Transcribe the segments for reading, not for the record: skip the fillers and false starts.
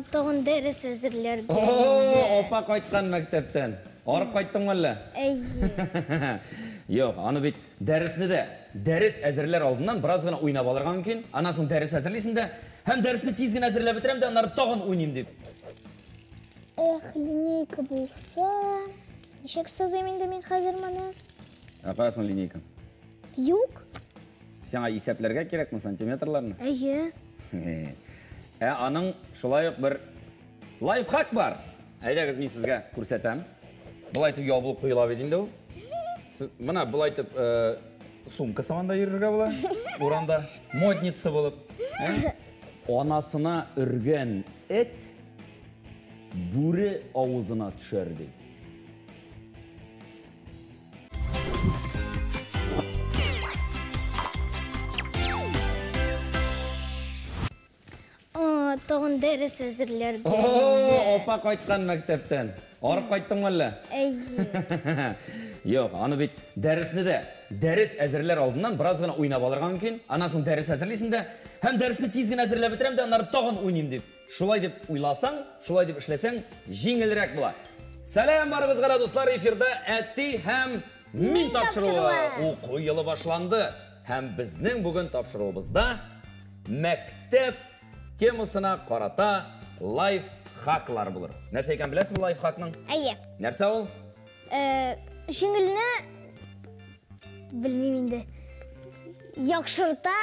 Тагын дәрес әзерләргә. О, апа кайткан мәктәптән. Арып кайттыңмы әллә? Әйе. Юк, аны бит дәресне дә дәрес әзерләр алдыннан бераз гына уйнап алырга мөмкин. Аннан соң дәрес әзерлисең дә һәм дәресне тиз генә әзерләп бетерәм дә, аннары тагын уйныйм дип. Эх, линейка булса. Ничек сызыйм инде мин хәзер моны? Ә кая соң линейка? Юк. Сиңа исәпләргә кирәкме сантиметрларны? Әйе. Ә аның шулай ук бер лайфхак бар. Әйдәгез, мин сезгә күрсәтәм. Болай итеп ябылып куела бит инде ул. Сез менә болай итеп сумка сыман да йөрергә була. Урамда модница булып. Анасына өргән эт бүре авызына төшәр ди. Тагын дәрес әзерләргә. О, апа кайткан мәктәптән. Арып кайттыңмы әллә? Әйе. Юк, аны бит дәресне дә дәрес әзерләр алдыннан бераз гына уйнап алырга мөмкин. Аннан соң дәрес әзерлисең дә һәм дәресне тиз генә әзерләп бетерәм дә, аннары тагын уйныйм дип. Шулай дип уйласаң, шулай дип эшләсәң, җиңелрәк була. Сәлам барыгызга да, дуслар, эфирда Әти һәм мин тапшыруы. Уку елы башланды. Һәм безнең бүген тапшыруыбызда мәктәп темасына карата лайфхаклар булыр. Нәрсә икән беләсезме лайфхакның? Әйе. Нәрсә ул? Җиңелне белмим инде. Яхшырта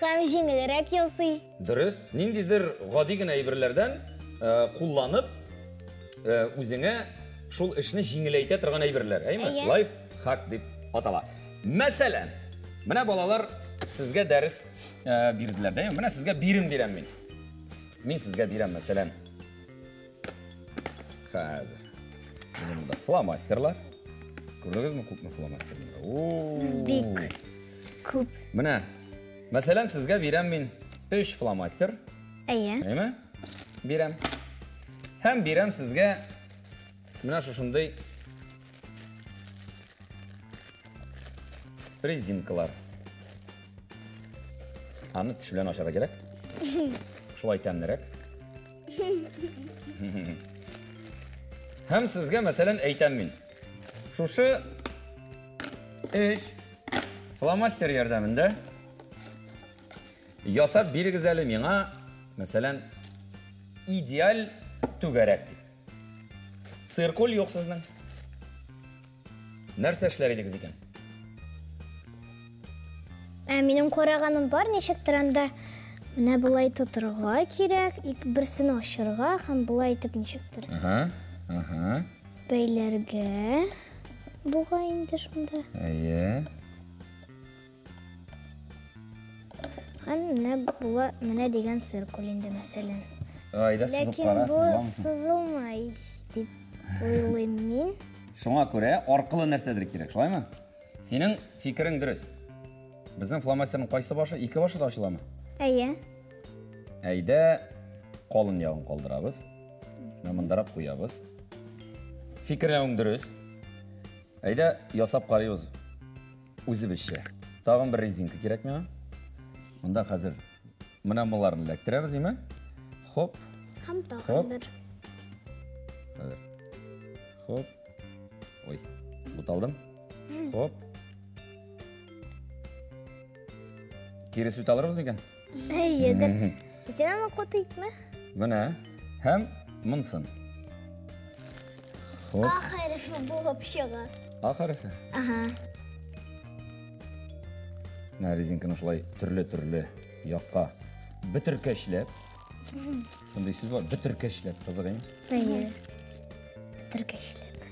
һәм җиңелрәк ясый. Дөрес, ниндидер гади генә әйберләрдән кулланып, үзеңә шул эшне җиңеләйтә торган әйберләр, әйме? Лайфхак дип атала. Мәсәлән, менә балалар сезгә дәрес бирделәр, әйме? Менә сезгә бирем бирәм мин. Мин сезгә бирәм, мәсәлән. Хәзер. Менә монда фломастерлар. Күрдегезме, күпме фломастер монда? Бик күп. Менә, мәсәлән, сезгә бирәм мин 3 фломастер. Әйе. Әйеме? Бирәм. Һәм бирәм сезгә менә шушындый резинкалар. Аны теш белән ашарга кирәк. Шулай тәмлерәк. Һәм сезгә, мәсәлән, әйтәм мин. Шушы эш фломастер ярдәмендә ясап бирегез әле миңа, мәсәлән, идеаль түгәрәк дип. Циркуль юк сезнең. Нәрсә эшләр идегез икән? Ә минем караганым бар, ничектер анда менә болай тотырга кирәк, берсен ачырга һәм болай итеп ничектер. Ага, ага. Бәйләргә бугай инде шунда. Әйе. Һәм менә була, менә дигән циркуль инде, мәсәлән. Айда сызып Ләкин кара, бу сызыламы соң? сызылмай дип уйлыйм мин. Шуңа күрә аркылы нәрсәдер кирәк, шулаймы? Синең фикерең дөрес. Безнең фломастерның кайсы башы? Ике башы да ачыламы? Әйе. Әйдә, калын ягын калдырабыз. Менә мондарак куябыз. Фикерләвең дөрес. Әйдә, ясап карыйбыз үзебезчә. Тагын бер резинка кирәк миңа. Монда хәзер менә боларны эләктерәбез, име? Хоп. Һәм тагын Хоп. бер. Хәзер. Хоп. Ой, буталдым. Хоп. Кире сүтә алырбыз микән? Әйедер. Син аны каты итмә. Менә. Һәм монсын. Хоп. А хәрефе булып чыга. А хәрефе. Ага. Менә резинканы шулай төрле-төрле якка бөтеркәчләп. Шундый сүз бар, бөтеркәчләп, кызык әйме? Әйе. Бөтеркәчләп.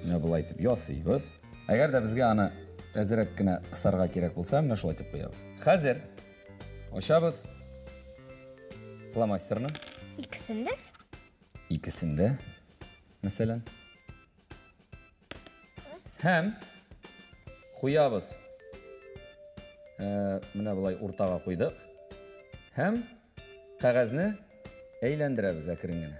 Менә болай итеп ясыйбыз. Әгәр дә безгә аны әзрәк кенә кысарга кирәк булса, менә шулай итеп куябыз. Хәзер ачабыз фломастерны. Икесен дә? Икесен дә, мәсәлән. Һәм куябыз. Менә болай уртага куйдык. Һәм кәгазьне әйләндерәбез әкрен генә.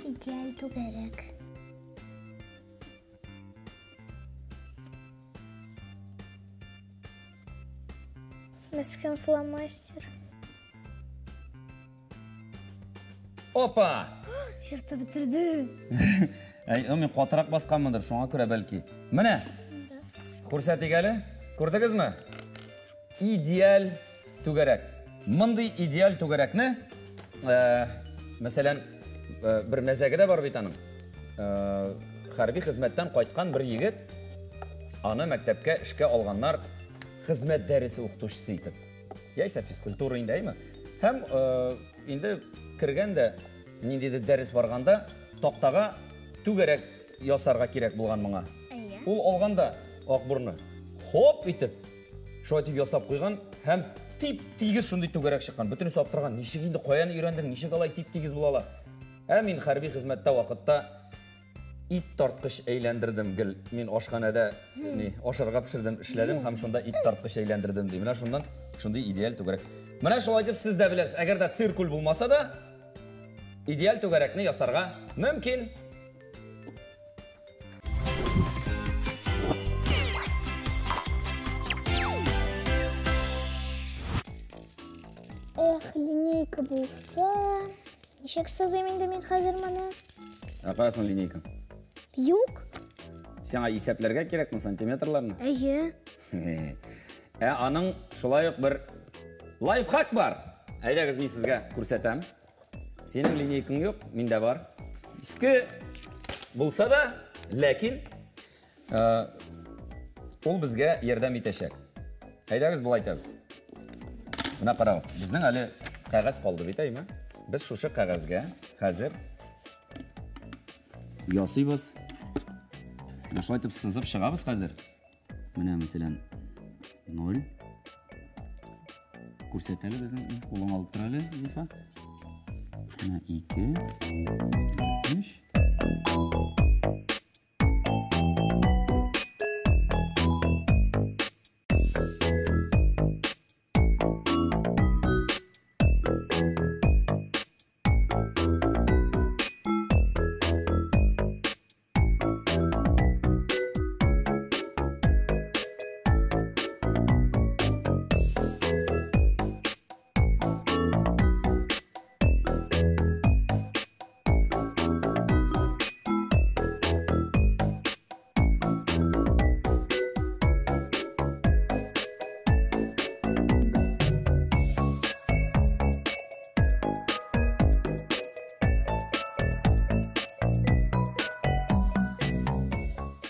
Идеаль түгәрәк. Мескен фломастер. Опа! Жыртып бетерде. Әй, мин катырак басканмындыр, шуңа күрә бәлки. Менә. Күрсәтик әле. Күрдегезме? Идеаль түгәрәк. Мондый идеаль түгәрәкне, мәсәлән, бер мәзәге дә бар бит аның. Хәрби хезмәттән кайткан бер егет, аны мәктәпкә эшкә алганнар хезмәт дәресе укытучысы итеп. Яисә физкультура инде, әйме? Һәм инде кергән дә ниндидер дәрес барганда тактага түгәрәк ясарга кирәк булган моңа. Ул алган да акбурны хоп итеп, шулай итеп ясап куйган һәм тип-тигез шундый түгәрәк чыккан. Бөтенесе аптыраган, ничек инде, каян өйрәндең, ничек алай тип-тигез була ала? Ә мин хәрби хезмәттә вакытта ит тарткыч әйләндердем гел. Мин ашханәдә ни, ашарга пешердем, эшләдем һәм шунда ит тарткыч әйләндердем ди. Менә шуннан шундый идеаль түгәрәк. Менә шулай итеп сез дә беләсез, әгәр дә циркуль булмаса да, идеаль түгәрәкне ясарга мөмкин. Эх, линейка булса. Ничек сызыйм инде мин хәзер моны? Ә кая соң линейка? Юк. Сиңа исәпләргә кирәкме сантиметрларны? Әйе. Ә аның шулай ук бер лайфхак бар. Әйдәгез, мин сезгә күрсәтәм. Синең линейкаң юк, миндә бар. Иске булса да, ләкин ул безгә ярдәм итәчәк. Әйдәгез, болай итәбез. Менә карагыз, безнең әле кәгазь калды бит, әйме? Без шушы кәгазьгә хәзер ясыйбыз. Менә шулай итеп сызып чыгабыз хәзер. Менә мәсәлән 0. Күрсәт әле безнең, кулың алып тор әле, Зифа. Менә 2, 3.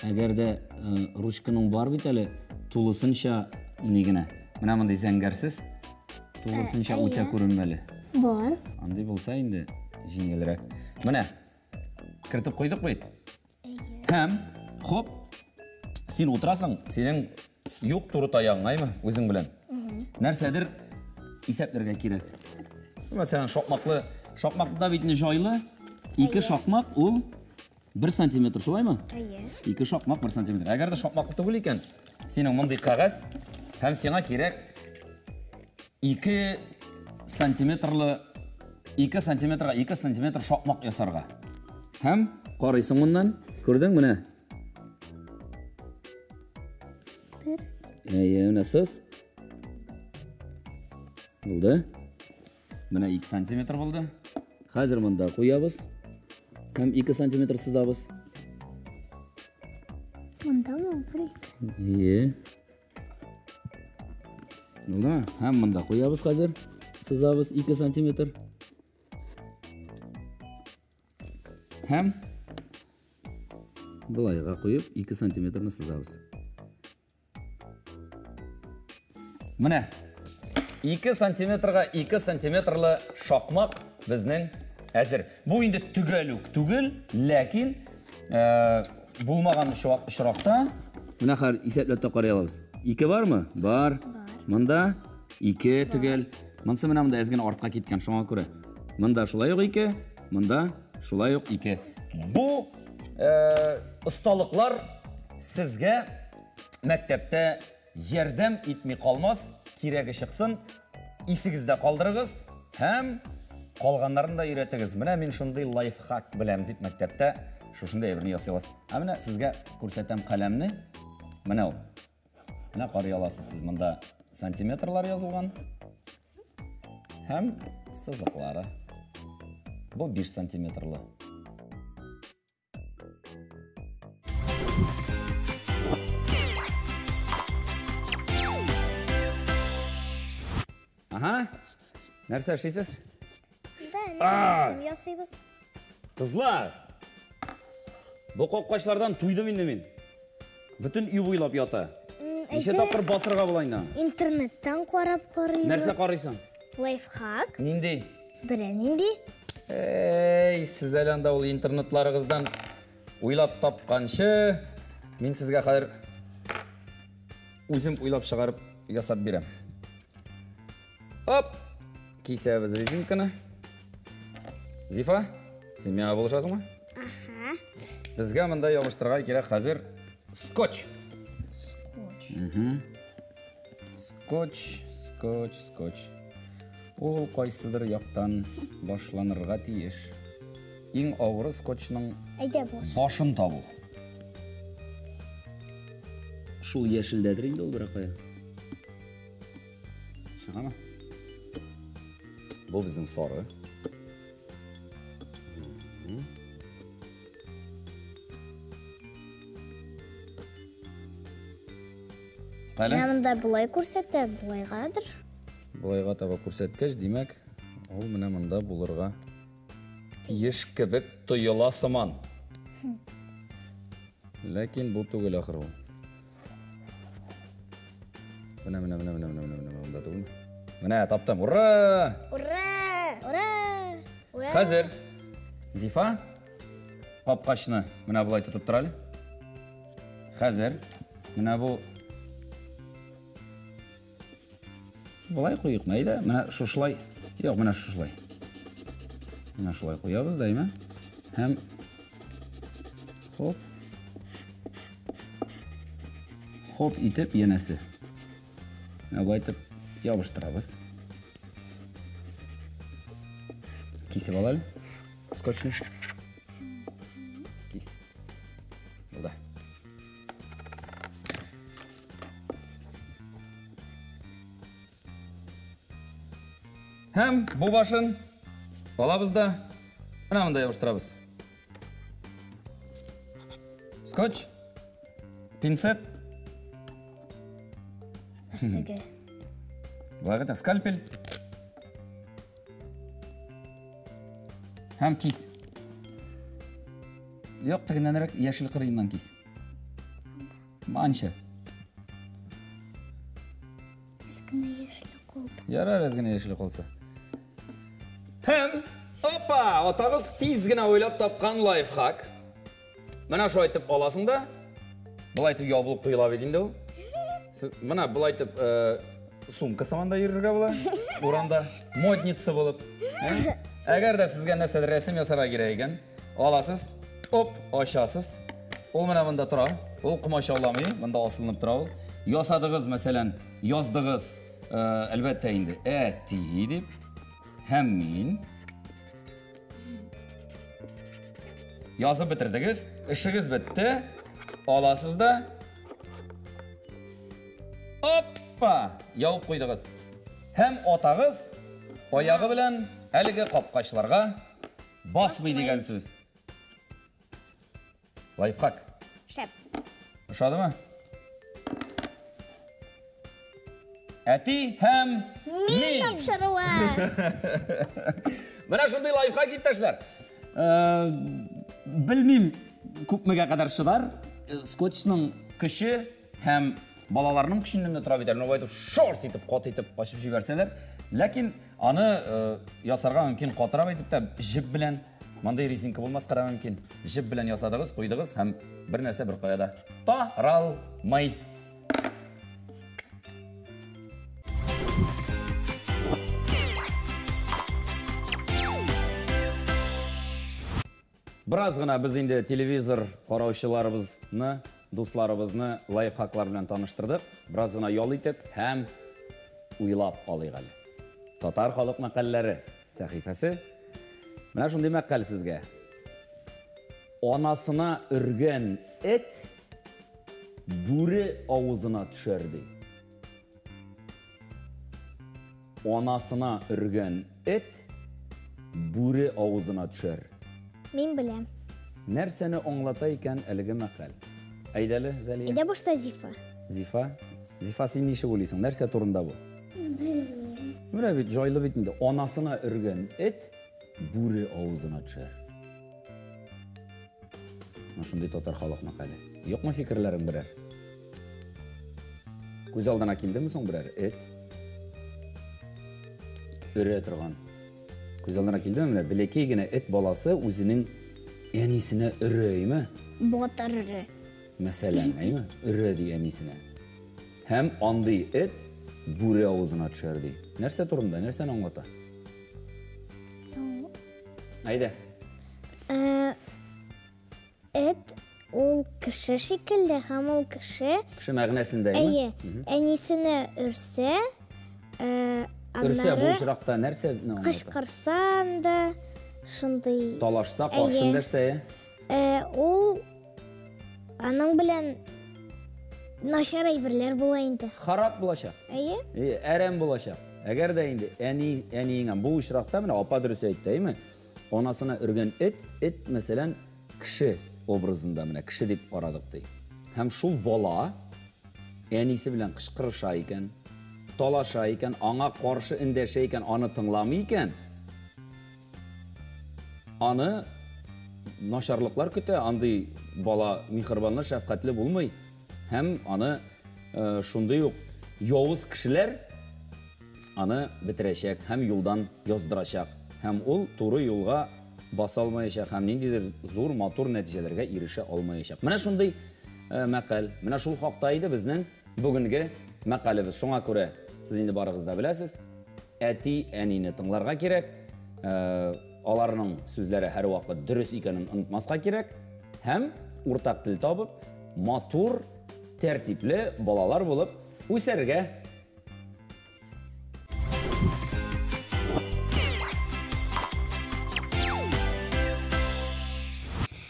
Әгәр дә ручканың бар бит әле, тулысынча ни генә. Менә мондый зәңгәрсез, тулысынча үтә күренмәле. Бар. Андый булса инде җиңелрәк. Менә кертеп куйдык бит. Һәм хоп, син утырасың, синең юк туры таягың, әйме, үзең белән. Нәрсәдер исәпләргә кирәк. Мәсәлән, шакмаклы, шакмакта бит инде җайлы. Ике шакмак ул 1 сантиметр, шулаймы? Әйе. Ике шакмак 1 сантиметр. Әгәр дә шакмаклы түгел икән, синең мондый кәгазь һәм сиңа кирәк 2 сантиметрлы, 2 сантиметрга 2 сантиметр шакмак ясарга. Һәм карыйсың моннан, күрдең менә? Бер. Әйе, менә сыз. Булды. Менә 2 сантиметр булды. Хәзер монда куябыз. Һәм 2 сантиметр сызабыз. Мондамы? Бер, ике. Әйе. Булдымы? Һәм монда куябыз хәзер. Сызабыз 2 сантиметр. Һәм былайга куеп 2 сантиметрны сызабыз. Менә 2 сантиметрга 2 сантиметрлы шакмак безнең әзер. Бу инде төгәл үк түгел, ләкин булмаган очракта менә хәзер исәпләп тә карый алабыз. 2 бармы? Бар. Бар. Монда 2 төгәл. Монсы менә монда әз генә артка киткән, шуңа күрә. Монда шулай ук 2, монда шулай ук 2. Бу осталыклар сезгә мәктәптә ярдәм итми калмас, кирәге чыксын, исегездә калдырыгыз һәм калганнарын да өйрәтегез. Менә мин шундый лайфхак беләм дип мәктәптә шушындай әйберне ясый аласыз. Ә менә сезгә күрсәтәм каләмне. Менә ул. Менә карый аласыз сез монда. сантиметрлар язылган һәм сызыклары. Бу 5 сантиметрлы. Ага. Нәрсә эшлисез? Да, рәсем ясыйбыз. Кызлар! Бу капкачлардан туйдым инде мин. Бөтен өй буйлап ята. Ничә тапкыр басырга була инде? Интернеттан карап карыйбыз. Нәрсә карыйсың? Лайфхак. Нинди? Берәр нинди? Эй, сез әле анда ул интернетларыгыздан уйлап тапканчы, мин сезгә хәзер үзем уйлап чыгарып ясап бирәм. Оп! Кисәбез резинканы. Зифа, син миңа булышасыңмы? Аһа. Безгә монда ябыштырырга кирәк хәзер скотч. Скотч. Скотч, скотч, скотч. Ул кайсыдыр яктан башланырга тиеш. Иң авыры скотчның Әйдә баш. башын табу. Шул яшелдәдер инде ул берәр кая. Чыгамы? Бу безнең сары. Кале? Менә монда болай күрсәтә, болайгадыр. Болайга таба күрсәткәч, димәк, ул менә монда булырга тиеш кебек тоела сыман. Ләкин бу түгел ахыр ул. Менә, менә, менә, менә, менә, менә, менә, монда түгелме? Менә, таптым. Ура! Ура! Ура! Ура! Хәзер Зифа капкачны менә болай тотып тор әле. Хәзер менә бу болай куйыйкмы, әйдә? Менә шушылай. Юк, менә шушылай. Менә шулай куябыз да, әйме? Һәм хоп. Хоп итеп янәсе. Менә болай итеп ябыштырабыз. Кисеп ал әле скотчны. Кис. Булды. Һәм бу башын алабыз да менә монда ябыштырабыз. Скотч, пинцет, Нәрсәгә? болай гына скальпель. Һәм кис. Юк, тегеннәнрәк яшел кырыеннан кис. Манча. Әз генә яшеле калды. Ярар, әз генә яшеле калса. Һәм, опа, атагыз тиз генә уйлап тапкан лайфхак. Менә шулай итеп аласың да, болай итеп ябылып куела бит инде ул. Сез менә болай итеп сумка сыман да йөрергә була. Урамда модница булып. Әгәр дә сезгә нәрсәдер рәсем ясарга кирәк икән, аласыз, оп, ачасыз. Ул менә монда тора. Ул комачауламый, монда асылынып тора ул. Ясадыгыз, мәсәлән, яздыгыз, әлбәттә инде, әти дип, һәм мин. Язып бетердегез, эшегез бетте. Аласыз да, оппа, ябып куйдыгыз. Һәм атагыз аягы белән әлеге капкачларга басмый дигән сүз. Лайфхак. Шәп. Ошадымы? Әти һәм мин. Тапшыруы. Менә шундый лайфхак, иптәшләр. Белмим, күпмегә кадәр чыдар. Скотчның көче һәм балаларның көченнән дә тора бит әле. Болай итеп шорт итеп, каты итеп ачып җибәрсәләр. Ләкин аны ясарга мөмкин катырак итеп тә җеп белән. Мондый резинка булмаска да мөмкин. Җеп белән ясадыгыз, куйдыгыз һәм бер нәрсә бер кая да таралмый. Бераз гына без инде телевизор караучыларыбызны, дусларыбызны лайфхаклар белән таныштырдык. Бераз гына ял итеп һәм уйлап алыйк әле. Татар халык мәкальләре сәхифәсе. Менә шундый мәкаль сезгә. Анасына өргән эт бүре авызына төшәр ди. Анасына өргән эт бүре авызына төшәр. Мин беләм. Нәрсәне аңлата икән әлеге мәкаль? Әйдәле, Зәлия. Әйдә башта Зифа. Зифа? Зифа, син ничек уйлыйсың? Нәрсә турында бу? Белмим. Менә бит җайлы бит инде. Анасына өргән эт бүре авызына төшәр. Менә шундый татар халык мәкале. Юкмы фикерләрең берәр? Күз алдына килдеме соң берәр эт? Өрә торган. Күз алдына килдеме менә бәләкәй генә эт баласы үзенең әнисенә өрә, әйме? Батыр өрә. Мәсәлән, әйме? Өрә ди әнисенә. Һәм андый эт бүре авызына төшәр ди. Нәрсә турында, нәрсәне аңлата? Әйдә. Эт ул кеше шикелле һәм ул кеше. Кеше мәгънәсендә, әйе. Әнисенә өрсә, Өрсә бу очракта нәрсә аңлата? Кычкырса анда шундый. Талашса, каршы эндәшсә, ә? Ул аның белән начар әйберләр була инде. Харап булачак. Әйе. Әрәм булачак. Әгәр дә инде әни, әниеңә бу очракта менә апа дөрес әйтте, әйеме? Анасына өргән эт, эт, мәсәлән, кеше образында менә кеше дип карадык ди. Һәм шул бала әнисе белән кычкырыша икән, талаша икән, аңа каршы эндәшә икән, аны тыңламый икән, аны начарлыклар көтә, андый бала миһербанлы, шәфкатьле булмый. Һәм аны шундый ук явыз кешеләр аны бетерәчәк һәм юлдан яздырачак. Һәм ул туры юлга баса алмаячак һәм ниндидер зур, матур нәтиҗәләргә ирешә алмаячак. Менә шундый мәкаль, менә шул хакта иде безнең бүгенге мәкалебез. Шуңа күрә сез инде барыгыз да беләсез, әти, әнине тыңларга кирәк, аларның сүзләре һәрвакыт дөрес икәнен онытмаска кирәк һәм уртак тел табып, матур, тәртипле балалар булып үсәргә.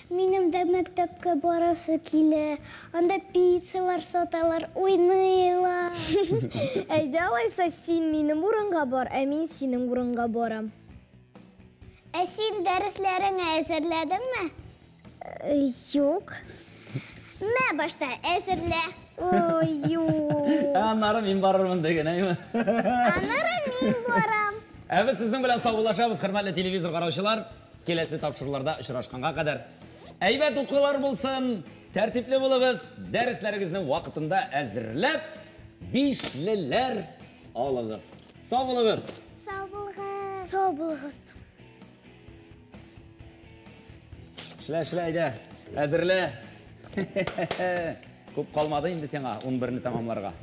Минем дә мәктәпкә барасы килә. Анда пиццалар саталар, уйныйлар. Әйдә алайса син минем урынга бар, ә мин синең урынга барам. Ә син дәресләреңне әзерләдеңме? Юк. Мә башта әзерлә. Ой, юк. Ә аннары мин барырмын диген, әйме? Аннары мин барам. Ә без сезнең белән саубуллашабыз, хөрмәтле телевизор караучылар. Киләсе тапшыруларда очрашканга кадәр. Әйбәт укулар булсын, тәртипле булыгыз, дәресләрегезне вакытында әзерләп, бишлеләр алыгыз. Сау булыгыз. Сау булыгыз. Сау булыгыз. Эшлә, эшлә, әйдә. Әзерлә. Күп калмады инде сиңа 11-не тәмамларга.